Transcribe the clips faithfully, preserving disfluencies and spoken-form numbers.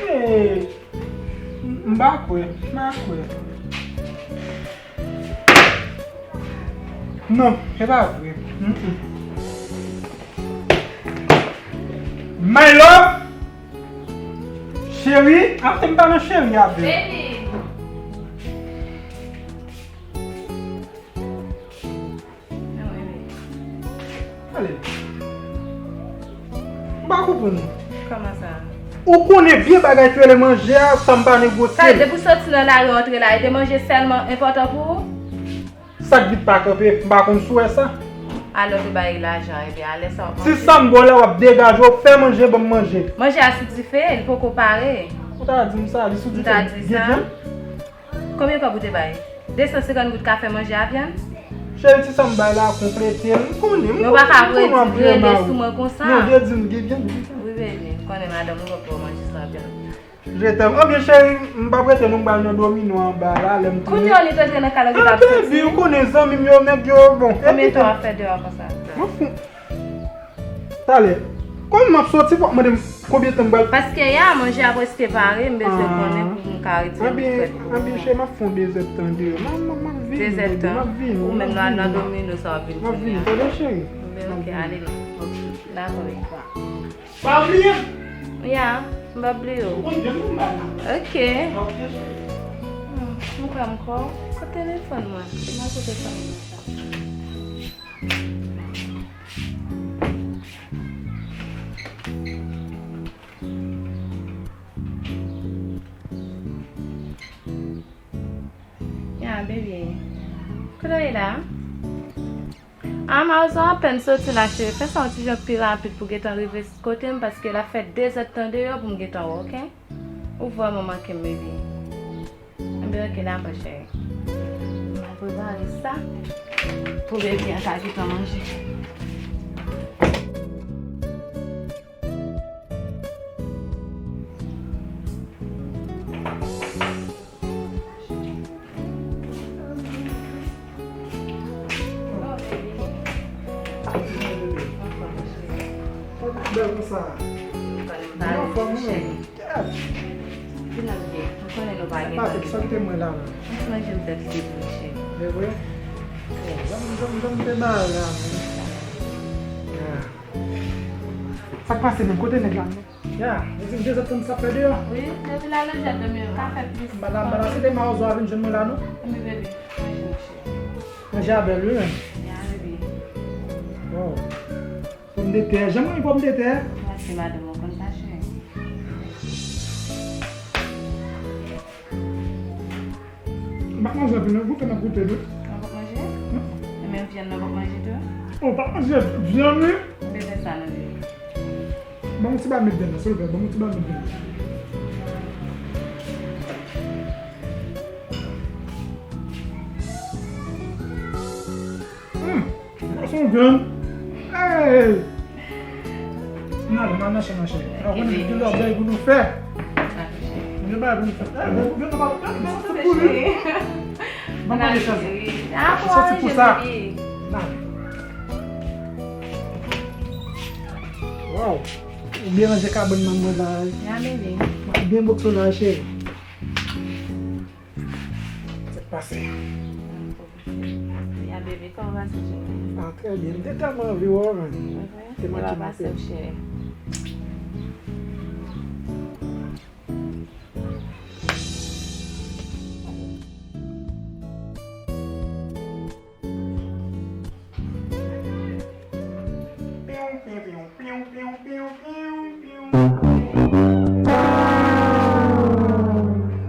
Hey, m pa kwè, m pa kwè. Non, se pa vre. Mm-mm. My love! Cheri, ap te m pa nan cheri avè. Baby! Ale. M pa konprann ou. Kòman sa? Ou konnen vye bagay ki rele manje a, sa m pa negosye. Sa vle di depi w soti nan lari w antre la, e te manje sèlman enpòtan pou ou? Sa k vit pa kanpe, m pa konn si w wè sa. Alò te bay lajan, ebyen, alè sa w ap manje. Si sa m ba w la, w ap degaje w, fè manje, ban m manje. Manje a sou dife, li poko pare. Ou ta di m sa, li sou dife. M ta di sa. Gen vyann? Konbyen kòb ou te bay? De san senkant goud ka fè manje a vyann? Cheri, ti sa m bay la, konplete l. M konnen, m konnen, m konnen w ap jwe mal. Men w pa ka rele sou mwen konsa. Non, de di m, gen vyann, gen vyann. Wi, baby, m konnen madanm ou poko manje san vyann. Je t'aime. Anben, cheri, m p ap rete non, m pral nan domino anba la, lè m tounen. Kounye a li t antre nan kay la, ou t ap soti. Ah, baby, ou konnen zanmi m yo, nèg yo, bon. Konbyen tan w ap fè deyò konsa? M ap fou. Talè, kòm m ap soti, fòk mande m konbyen tan m pral. Paske ya, manje a prèske pare, m bezwen konnen pou m ka retire frèt pou ou. Anben, cheri, m ap fè yon de zèdtan deyò. M ap, m ap, m ap vini, baby, m ap vini, m ap vini. Ou menm nan, nan domino sa w ap vin kounye a. M ap vini, tande, cheri. Anben, ok, ale non. Ok, dakò, baby. Pa bliye m. Ya, m p ap bliye w. Ou konn jan m ba la. Ok. Ok, cheri. Hmm, m kwè m kwè w. Kote telefòn mwen? M al kote fanmi mwen sa. Ya, baby. Kote w ye la? Ah, Mawozo apèn soti la, cheri. Fè sa yon ti jan pi rapid pou gentan rive kote m, paske l ap fè de zèdtan deyò pou m gentan wè, ok? Ou vrèman manke m, baby. Enben, ok, dakò, cheri. M al prepare sa pou baby an ka gentan manje. Bèl konsa. Mwen anfòm, wi. Yes. Ki nan byen? Ou konnen nou pa gen tan. Sa ki te mwen la, la. Mwen manje m tèt li pou mwen, cheri. E vre? Bon, janm, janm, janm te mare la, men. Ya. Sa k pase menm? Kote nèg la menm? Ya, ou di m de zèdtan sa fè deyò? Wi, depi la lè jèt de mil ka fè plis. Bala, bala, se te Mawozo a vin jwenn mwen la, non? Enben, bebe, manje, mon cheri. Manje a bèl, wi, menm. Ya, bebe. Wow. Pòmdetè, janm renmen pòmdetè? Mèsi, madanm, ou konn sa, cheri. M pa manje anpil non, goute m ap goute tou. Ou p ap manje? Non. E menm vyann nan w p ap manje tou? Oh, w p ap manje vyann, wi. M bezwen sa nan vi. Ban m yon ti ba met vyann nan, silvouplè, ban m yon ti ba met vyann nan. Hmm. Gason vyann. Hey! N ale, n al nan chen nan, cheri. N al konnen gen lòt bagay pou nou fè. Gen bagay pou nou fè. Hey, vyann nan pa, vyann nan se pou li. Ban m mande chans. Soti pou sa. N ale. Wow. Ou byen ranje kabann manman la. M ap byen bòkse w la, cheri. Sa k pase? Ya, baby, kòman w pase jounen? Ah, trè byen. M te tèlman anvi wè w, man. Te manke m anpil.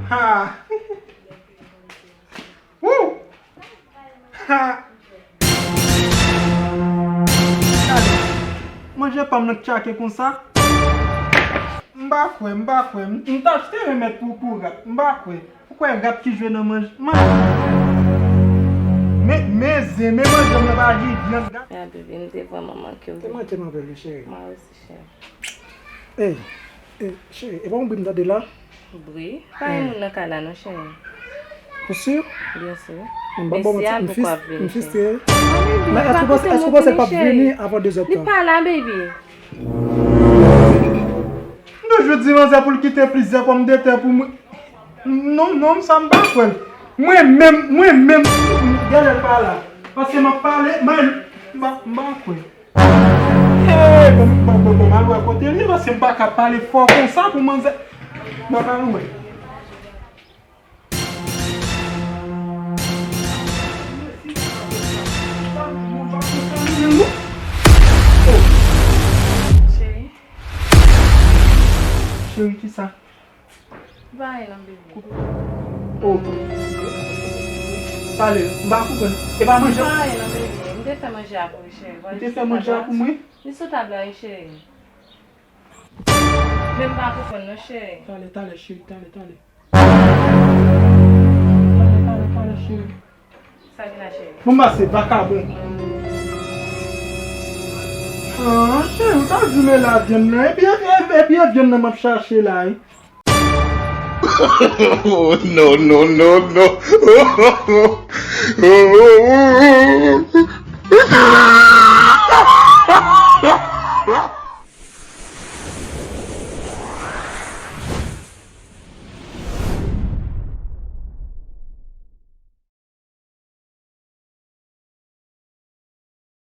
Ha! Woo! Ha! Gade, manje pa m nan k tchake konsa. M pa kwè, m pa kwè. M, m ta, te remèt pou, pou rat. M pa kwè. Ou kwè rat ki jwe nan manje? Manje. Men, men zen, men manje mwen pa gen vyann, gade. Ya, bebe, m te vrèman manke w. Te manke m anpil, wi, cheri. Mwen osi, cheri. Ey, ey, cheri, e pa yon bri m tande la? Bri? Pa gen moun nan kay la non, cheri. Ou si? Byen si. Mesye a poko ap vini, cheri. Men èske w panse, èske w panse l p ap vini avan de zèdtan? Li pa la, baby. Yo di manzè pou l kite plizyè pòmdetè pou mwen. Non, non, sa m pa kwè l. Mwen menm, mwen menm, gade l pa la. Paske m ap pale, mwen, m pa, m pa kwè. Hey, bon, bon, bon, bon, m al wè kote l ye, paske m pa ka pale fò konsa pou manzè. Bon, m al wè. Cheri. Cheri, kisa? Pa anyen non, bebe. Oh. Pale, m pa konprann. E pa manje? Pa anyen non, bebe. M te fè manje a pou ou, cheri. Ou te fè manje a pou mwen? Li sou tab la, wi, cheri. Men m pa konprann non, cheri. Talè, talè, cheri, talè, talè. Talè, talè, talè, cheri. Sa gen la, cheri? Bon, m pase vakabon. Ah, cheri, ou ta di men la vyann nan. Epi, epi, epi, epi e vyann nan m ap chache la, wi. Oh, no, no, no, no.